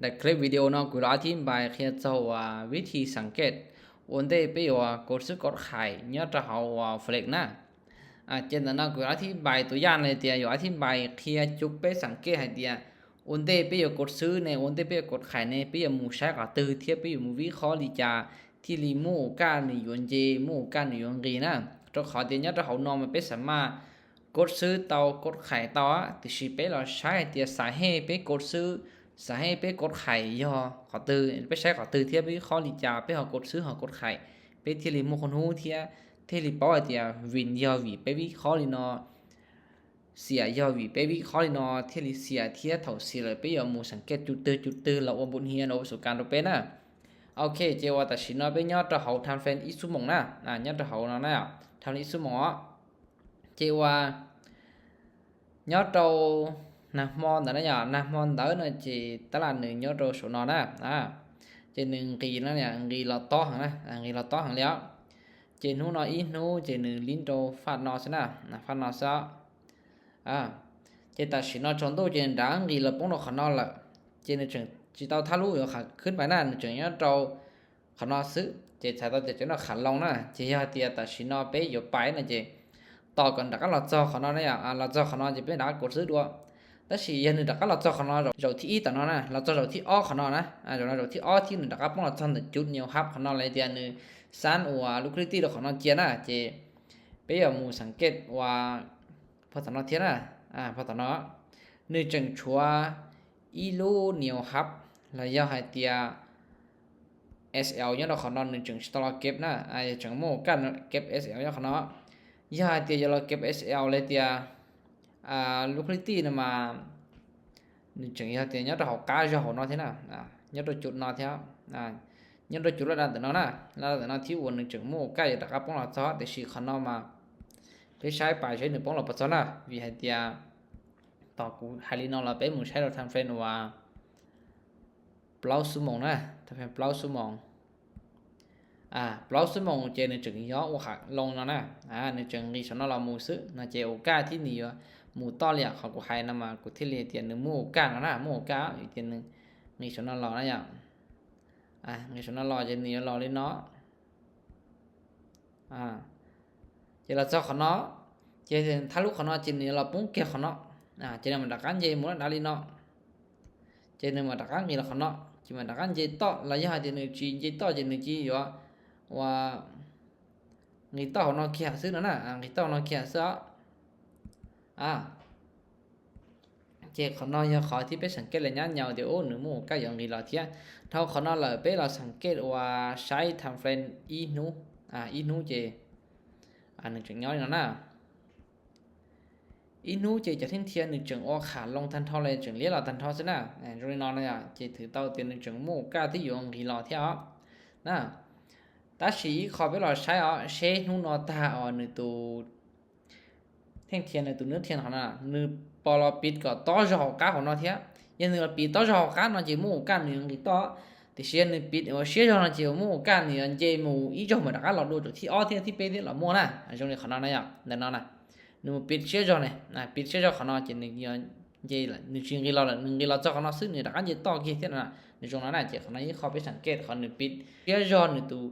Daim clip video no kuv los a thib npais qhia txog uas vib thi xeem kej ua ntej peb yuav kov xwb kov qhais nyob rau hauv uas Flex na. Ces ntawm no kuv los a thib npais tus yaj no tias yuav a thib npais qhia cov peb xeem kej hais tias ua ntej peb yuav kov xwb ne, ua ntej peb yuav kov qhais ne, peb yuav mus saib qhov twg thiab peb yuav mus vib qhob li cas thiaj li muaj ua kaj nws yuav nce, muaj ua kaj nws yuav nqis na. Rau qhov tias nyob rau hauv no mas peb xav mas kov xwb tau kov qhais tau, tiam sis peb los saib hais tias xav hej peb kov xwb, xav hej peb kov qhais yog qhov twg, peb saib qhov twg thiab peb vib qhob li cas peb ho kov xwb ho kov qhais, peb thiaj li muaj qhov hnub thiab thiaj li paub hais tias vim yog vim peb vib qhob li no, xiam yog vim peb vib qhob li no thiaj li xiam thiab thaum xiam lawm peb yuav mus xeem kej cov twg cov twg los ua npu hnia los ua xus kas rau peb na. Ok, ces uas tam sim no peb nyob rau hauv time frame ib xuab moos na, nyob rau hauv no na, time frame ib xuab moos os. Ces uas nyob rau nag hmo ntawd na yom, nag hmo ntawd no ces tab lam nws nyob rau saum no na, ces nws nqis no, nqis los tob heev na, nqis los tob heev li os. Ces hnub no ib hnub ces nws li rau faj no xwb na, faj no xwb. Ces tam sim no tsaus ntuj ces nws rov nqis los poob rau qhov no lawm, ces nws tseem tsis tau thab lub yuav qhov khwb pais na, nws tseem nyob rau qhov no xwb, ces txhais tau tias tseem nyob qhov loo na. Ces yog hais tias tam sim no peb yuav pais no ces tos kom rov qab los txog qhov no na, los txog qhov no ces peb rov qab kov xwb dua. Tab sis yog nws rov qab los txog qhov no zaum thib ib tom no na, los txog zaum thib ob qhov no na, zaum no zaum thib ob thiab nws rov qab poob los txog ntawm cov niam hab qhov no los tias nws xab uas lub clip tij rau qhov no cia na, ces peb yuav mus xeem kej uas pog tom no thiab na, pog tom no nws tseem tshuav ib lub niam hab los yog hais tias SL nyob rau qhov no nws tseem tsis tau los keb na, yog tseem muaj ua kaj keb SL nyob qhov no. Yog hais tias yuav los keb SL li tias lub clip tij no mas nws tseem yog tias nyob rau hauv qab zog hauv no thiab na, nyob rau cov no thiab, nyob rau cov laj dab ntawm no na, laj dab ntawm no thiab uas nws tseem muaj ua kaj yuav rov qab poob los txog, tiam sis qhov no mas peb saib pais seb nws poob los puas txog na, vim hais tias tos kuv hais li no los peb mus saib rau time frame uas plaub xuab moos na, time frame plaub xuab moos. Plaub xuab moos ces nws tseem yog ua qhov loo no na, nws tseem nqis saum no los mus xwb no ces ua kaj thiab nws yuav mus toj li qhov kuv hais no mas kuv thiaj li tias nws muaj ua kaj no na, muaj ua kaj vim tias nws nqis saum no los na yom. Nqis saum no los ces nws yuav los li no. Ces los txog qhov no, ces thab lub qhov no ces nws yuav los poob kiag qhov no, ces nws mam rov qab nce mus laj dav li no. Ces nws mam rov qab nqis los qhov no, ces mam rov qab nce toj, los yog hais tias nws tsis nce toj ces nws cia yuav ua nqis toj hauv no kiag xwb no na, nqis toj hauv no kiag xwb os. Ces qhov no yog qhov thiab peb xeem kej li nyab nyaus tias ub nws muaj ua kaj yuav nqis los thiab. Dhau qhov no lawm peb los xeem kej uas saib time frame ib hnub, ib hnub ces nws tseem nyob li no na. Ib hnub ces cov theej thia nws tseem ua qhov loo tag nrho li, tseem liab los tag nrho xwb na. Zoo li no na, ces thwm tau tias nws tseem muaj ua kaj thiab yuav nqis los thiab os na. Tab sis ib qho peb los saib os, seb hnub no tag os nws tus theej thia, nws tus nab thia qhov no nws puas los piv kom tob zog hauv qab hauv no thiab. Yog nws los piv tob zog hauv qab no ces muaj ua kaj nws yuav nqis toj, tiam sis yog nws piv uas siab zog no ces muaj ua kaj nws yuav nce mus ib zaug mam rov qab los dua zaum thib ob thiab thib peb thiab los muaj na. Zoo li qhov no na yom, ntawm no na, nws mus piv siab zog ne, piv siab zog qhov no ces nws nce, nws tsis nqis los lawm, nws nqis los txog qhov no xwb nws rov qab nce toj kiag thiab no. Nws zoo no na, ces qhov no ib qho peb xeem kej qhov nws piv siab zog nws tus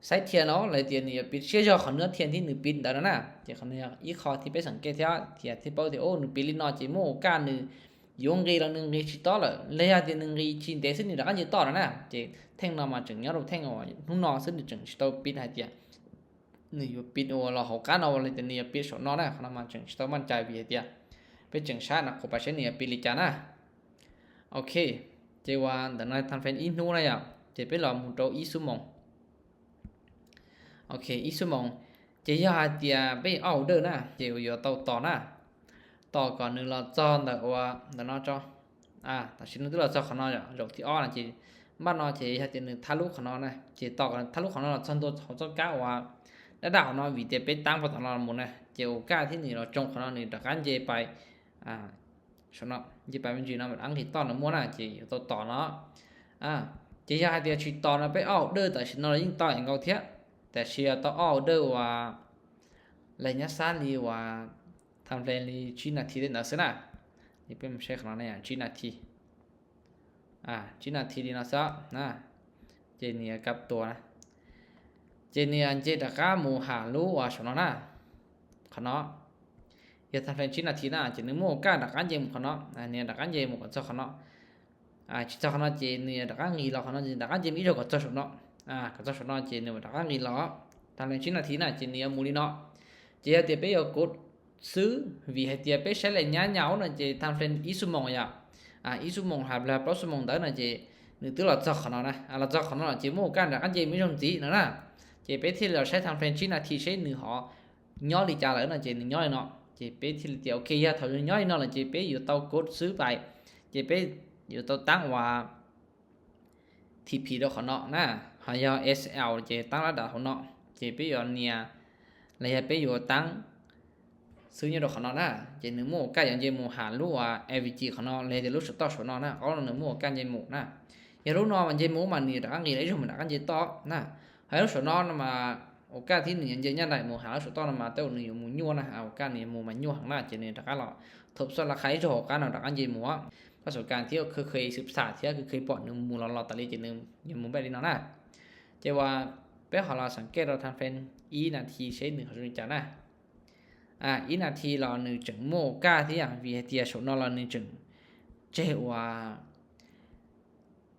xaib thia no los tias nws yuav piv siab zog qhov nab thia thiab nws piv ntawd no na. Ces qhov no yog ib qho thiab peb xeem kej thiab tias thiaj paub tias ub nws piv li no ces muaj ua kaj nws yuav nqis los nws nqis tsis tob lawm, los yog tias nws nqis tsis ntev xwb nws rov qab nce toj no na. Ces theej no mas tseem nyob rau theej uas hnub no xwb, nws tseem tsis tau piv hais tias nws yuav piv ua los hauv qab no los tias nws yuav piv saum no na. Qhov no mas tseem tsis tau maj cai vim hais tias peb tseem saib no qhuas pais seb nws yuav piv li cas na. Ok, ces uas ntawm no time frame ib hnub na yom, ces peb los mus rau ib xuab moos. Ok, ib xuab moos, ces yog hais tias peb ob order na ces yuav tau tos na, tos kom nws los txog ntawm uas ntawm no tso. Tam sim no twb los txog qhov no yom, zaum thib ob no ces npaj no ces yog tias nws thab lub qhov no na, ces tos kom thab lub qhov no los txog ntua hauv txoj kab uas dab daj qhov no vim tias peb tab pog tom no mus na, ces ua kaj thiab nws los tsoo qhov no nws rov qab nce pais saum no, nce pais me ntsis no mam rov nqis toj no muaj na, ces yuav tau tos no. Ces yog hais tias tsis tos no peb ob order tam sim no los yeej tau nkaus thiab, tab sis yog tau ob order uas lawv nyab xab li uas time frame li tsib nas this tej ntawd xwb na. Peb mus saib qhov no na, tsib nas this. Tsib nas this li no xwb na, ces nws yuav kab tua na, ces nws yuav nce rov qab mus hauv lub uas saum no na, qhov no. Yog time frame tsib nas this na ces nws muaj ua kaj rov qab nce mus qhov no, nws rov qab nce mus kom txog qhov no. Tsis txog qhov no ces nws rov qab nqis los qhov no, rov qab nce mus ib zaug kom txog saum no, kom txog saum no ces nws mam rov qab nqis los. Time frame tsib nas this na ces nws yuav mus li no. Ces yog tias peb yuav kov xwb, vim hais tias peb saib li nyab nyab no ces time frame ib xuab moos yom, ib xuab moos hab plaub xuab moos ntawd no ces nws twb los txog qhov no na, los txog qhov no ces muaj ua kaj rov qab nce mus ib zaug ntxiv no na. Ces peb thiaj li los saib time frame tsib nas this seb nws ho nyob li cas lawm no ces nws nyob li no. Ces peb thiaj li tias ok, yog thaum nws nyob li no lawm ces peb yuav tau kov xwb pais, ces peb yuav tau taab uas TP rau qhov no na, ho yog SL ces taab lab dam hauv no. Ces peb yuav nias, los yog peb yuav taab xwb nyob rau qhov no na, ces nws muaj ua kaj yuav nce mus hauv lub uas AVG qhov no los yog tias lub saum toj saum no na, qhov no nws muaj ua kaj nce mus na. Yog lub no mas nce mus mas nws rov qab nqis los ib zaug mas rov qab nce toj na. Ho lub saum no no mas ua kaj thiab nws yuav nce nyaj daim mus hauv lub saum toj no mas tej zaum nws yuav mus nyuaj na, ua kaj nws yuav mus mas nyuaj heev na, ces nws rov qab los thauj xub laj qha ib zaug hauv qab no rov qab nce mus. Tab sis kas thiab khwv khwv xwb xam thiab khwv khwv pom nws mus los los tas li ces nws yuav mus npaj li no na. Ces uas peb ho los xam kej rau time frame ib nas this seb nws ho zoo li cas na. Ib nas this los nws tseem muaj ua kaj thiab, vim hais tias saum no los nws tseem tseg uas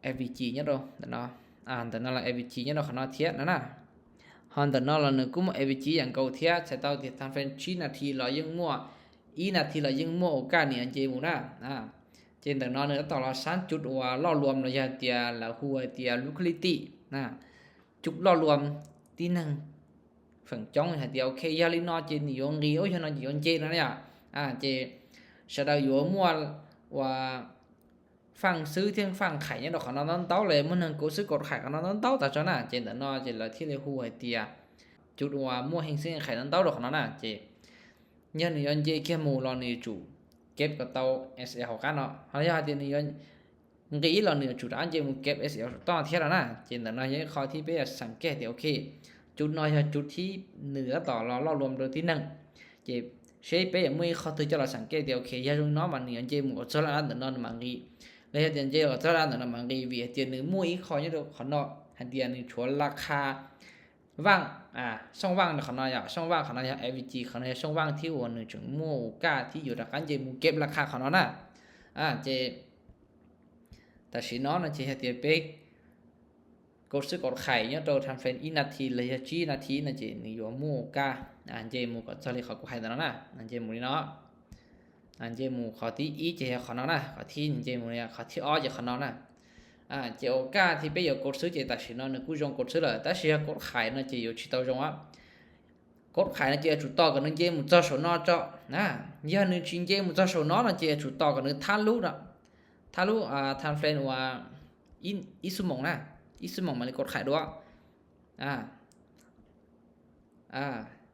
AVG nyob rau ntawm no, ntawm no los AVG nyob rau qhov no thiab no na. Ho ntawm no los nws kuj muaj AVG ib yam nkaus thiab, txhais tau tias time frame tsib nas this los yeej muaj, ib nas this los yeej muaj ua kaj nws yuav nce mus na. Ces ntawm no nws tab tom los sab cub uas loj luam los yog tias lawv hu hais tias liquidity na, cub loj luam tib neeg feem coob hais tias ok, yog li no ces nws yuav nqis, ub, yog no ces yuav nce no na yom. Ces sawv daws yuav muaj uas faaj xwb thiab faaj qhais nyob rau qhov no ntau ntau, los muaj neeg kov xwb kov qhais qhov no ntau ntau tas tso na, ces ntawm no ces lawv thiaj li hu hais tias cub uas muaj heej xwb heej qhais ntau ntau rau qhov no na. Ces yog nws yuav nce kiag mus los nws yuav tsum keb kom tau SL hauv qab no, ho yog hais tias nws yuav nqis los nws yuav tsum rov qab nce mus keb SL saum toj thiab no na. Ces ntawm no yog ib qho thiab peb yuav xam kej tias ok, cub no yog cub thib nws tab tom los loj luam rau tib neeg. Ces seb peb yuav muaj ib qho twg coj los xam kej tias ok, yog zoo no mas nws yuav nce mus kom txog laj ntawm no nws mam nqis, los yog tias nce kom txog laj ntawm no mam nqis, vim hais tias nws muaj ib qho nyob rau qhov no hais tias nws tshuav laj qha vaaj, xooj vaaj rau qhov no yom, xooj vaaj qhov no yog AVG, qhov no yog xooj vaaj thib uas nws tseem muaj ua kaj thiab yuav rov qab nce mus keb laj qha qhov no na. Ces tam sim no no ces yog tias peb kov xwb kov qhais nyob rau time frame ib nas this los yog tsib nas this no ces nws yuav muaj ua kaj nce mus kom txog li qhov kuv hais ntawm no na, nce mus li no. Nce mus qhov thib ib ces yog qhov no na, qhov thib nce mus li qhov thib ob ces qhov no na. Ces ua kaj thiab peb yuav kov xwb ces tam sim no nws kuj zoo kov xwb lawm, tab sis yog kov qhais no ces yuav tsis tau zoo. Kov qhais no ces yuav tsum tos kom nws nce mus txog saum no tso. Yog nws tsis nce mus txog saum no no ces yuav tsum tos kom nws thab lub, thab lub time frame uas ib xuab moos na, ib xuab moos mam li kov qhais dua.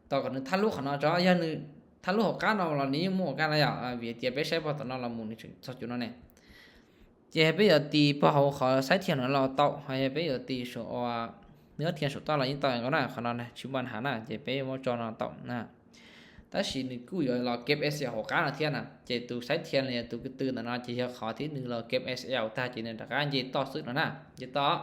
Tos kom nws thab lub qhov no tso, yog nws thab lub hauv qab no los nws yeej muaj ua kaj no yom, vim tias peb saib pog tom no los mus nws tseem txog cov no ne. Ces peb yuav tis pog hauv qhov xaib thiaj no los tau, ho yog peb yuav tis saum, nws ob thiaj saum toj los yeej tau nkaus na, qhov no tsis muaj nhav na, ces peb muab tso no tau na. Tab sis nws kuj yuav los keb SL hauv qab no thiab na, ces tus xaib thiaj los yog tus ko tw ntawm no ces yog qhov thiab nws los keb SL tag ces nws rov qab nce toj xwb no na, nce toj.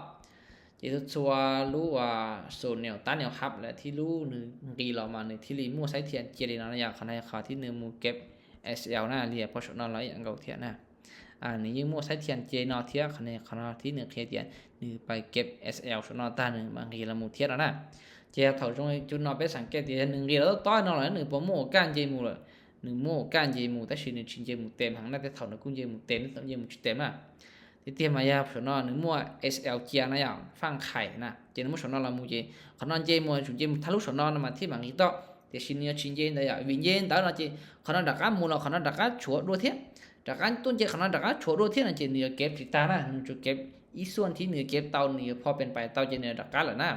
Ces txhua txhua lub uas xus niam tab niam hab lawm thiab lub nws nqis los mas nws thiaj li muaj xaib thiaj cia li no na yom, qhov no yog qhov thiab nws mus keb SL na, li pog saum no los ib yam nkaus thiab na. Nws yeej muaj xaib thiaj cia li no thiab, qhov no qhov no thiab nws qhia tias nws pais keb SL saum no tag nws mam nqis los mus thiab no na. Ces yog thaum zoo cov no peb xam kej tias yog nws nqis los tob tob no lawm nws puas muaj ua kaj nce mus lawm. Nws muaj ua kaj nce mus tab sis nws tsis nce mus tes heev na, tej thaum nws kuj nce mus tes, tej thaum nce mus tsis tes na. Tiag tiag mas yog saum no nws muaj SL cia na yom, faaj qhais na, ces nws muab saum no los mus ces qhov no nce mus tsum nce mus thab lub saum no no mas thiaj mam nqis toj, tiam sis nws yuav tsis nce ntawd yom, vim nce ntawd no ces qhov no rov qab mus los qhov no rov qab tshuav dua thiab, rov qab tuaj nce qhov no rov qab tshuav dua thiab no ces nws yuav kev tsis tag na, nws tsuas kev ib xuaj thiab nws yuav kev tau, nws yuav pho pes pais tau ces nws rov qab lawm na.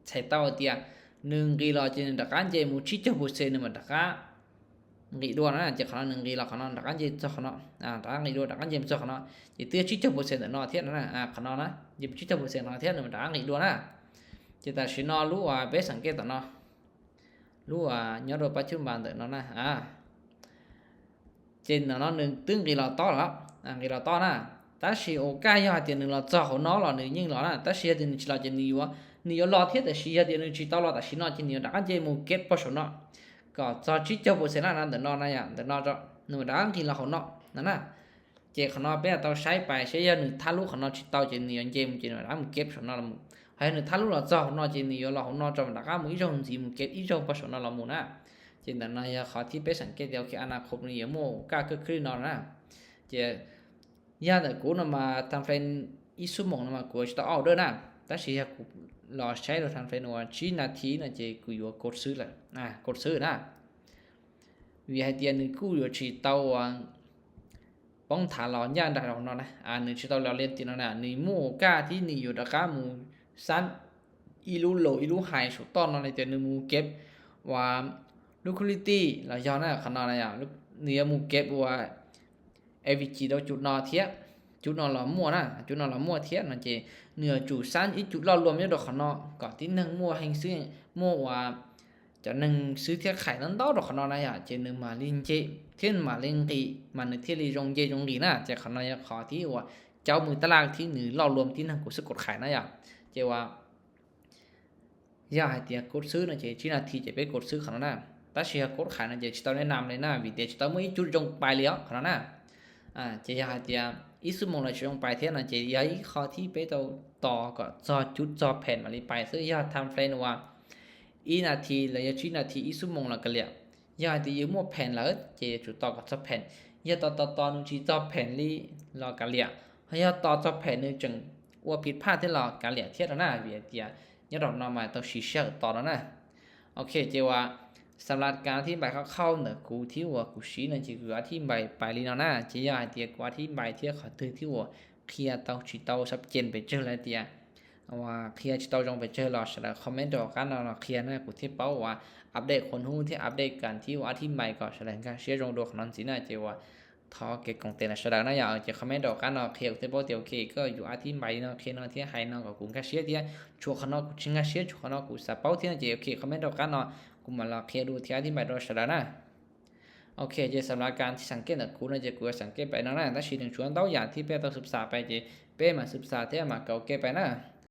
Txhais tau tias nws nqis los ces nws rov qab nce mus tsib caug percent nws mam rov qab nqis dua na, ces qhov no nws nqis los qhov no rov qab nce txog qhov no, rov qab nqis dua rov qab nce mus txog qhov no, ces twb tsib caug percent ntawm no thiab no na, qhov no na, nce mus tsib caug percent no thiab nws mam rov qab nqis dua na. Ces tam sim no lub uas peb xam kej tom no, lub uas nyob rau pab cub npas ntawm no na, ces no no nws twb nqis los tob lawm, nqis los tob na. Tab sis ua kaj yog hais tias nws los txog hauv no los nws yeej los na, tab sis yog tias nws tsis los ces nws yuav, nws yuav los thiab, tab sis yog tias nws tsis tau los tam sim no ces nws yuav rov qab nce mus kev pog saum no kom txog tsib caug pua xees na, ntawm no na yom, ntawm no nws mam rov qab nqis los hauv no no na. Ces qhov no peb tau saib pais saib yog nws thab lub qhov no tsis tau ces nws yuav nce mus ces nws rov qab mus kev saum no los mus. Ho yog nws thab lub los txog hauv no ces nws yuav los hauv no tso mam rov qab mus ib zaug ntxiv mus kev ib zaug pog saum no los mus na. Ces ntawm no yog qhov thib peb xeem kev tias ok, Anacop nws yuav muaj kaj kawg khwb li no na. Ces yog ntawm kuv no mas time frame ib xuab moos no mas kuv tsis tau order na, tab sis yog kuv los saib rau time frame uas tsib nas this no ces kuv yuav kov xwb lawm, kov xwb na. Vim hais tias nws kuj yuav tsis tau uas poob nthav los ncaj nraim rau no na, nws tsis tau los liaj tim no na, nws muaj kaj thiab nws yuav rov qab mus xab ib lub low ib lub high saum toj no li tias nws mus kev uas liquidity los yog na, qhov no na, nws yuav mus kev uas avg rau cub no thiab, cub no los muaj na, cub no los muaj thiab no ces nws yuav tsum xab ib cub loj luam nyob rau qhov no kom tib neeg muaj hee xwb, muaj uas cov neeg xwb thiab khais ntau ntau rau qhov no na yom, ces nws mam li nce thiab nws mam li nqis mas nws thiaj li zoo nce zoo nqis na. Ces qhov no yog qhov thib uas caub mus tab laj thiab nws loj luam tib neeg kuv xwb kov khais na yom. Ces uas yog hais tias kov xwb no ces tsib nas this ces peb kov xwb qhov no na. Tab sis yog kov khais no ces tsis tau nej nam li na, vim tias tsis tau muaj ib cub zoo pais li os qhov no na. Ces yog hais tias ib xuab moos los tsis zoo pais thiab no ces yog ib qho thib peb tau tos kom txog cub txog pheem mam li pais xwb. Yog time frame uas ib nas this los yog tsib nas this ib xuab moos los kav liam. Yog hais tias yus muaj pheem lawm ces yuav tsum tos kom txog pheem. Yog tos tos tos nws tsis txog pheem li los kav liam, ho yog tos txog pheem nws tseem ua phiv phaj thiab los kav liam thiab no na, vim hais tias nyob rau no mas tau siv sij hawm tos no na. Ok, ces uas xam las kas thib npais qhov qhauj ntawm kuv thiab uas kuv siv no ces kuv yuav thib npais pais li no na. Ces yog hais tias kuv thib npais thiab qhov twg thiab uas qhia tau tsis tau sab cees pes tsawg los tias uas qhia tsis tau zoo pes tsawg los sawv daws comment rau qab no los qhia na, kuv thiaj paub uas update qhua hnub thiab update kas thiab uas thib npais kom sawv daws nkag siab zoo dua qhov no ntxiv na. Ces uas thov kev koom tes los sawv daws na yom, ces comment rau qab no qhia kuv thiaj paub tias ok, koj yuav thib npais li no qhia no thiab hais no kom kuv nkag siab thiab, tshuav qhov no kuv tsis nkag siab, tshuav qhov no kuv xav paub thiab no ces ok comment rau qab no kuv mam los qhia dua thiab thib npais rau sawv daws na. Ok, ces xam las kas xeem kev ntawm kuv no ces kuv yuav xeem kev pais no na, tab sis nws tshuav ntau yam thiab peb tau xwm xam pais ces peb mam xwm xam thiab mam kaum kev pais na.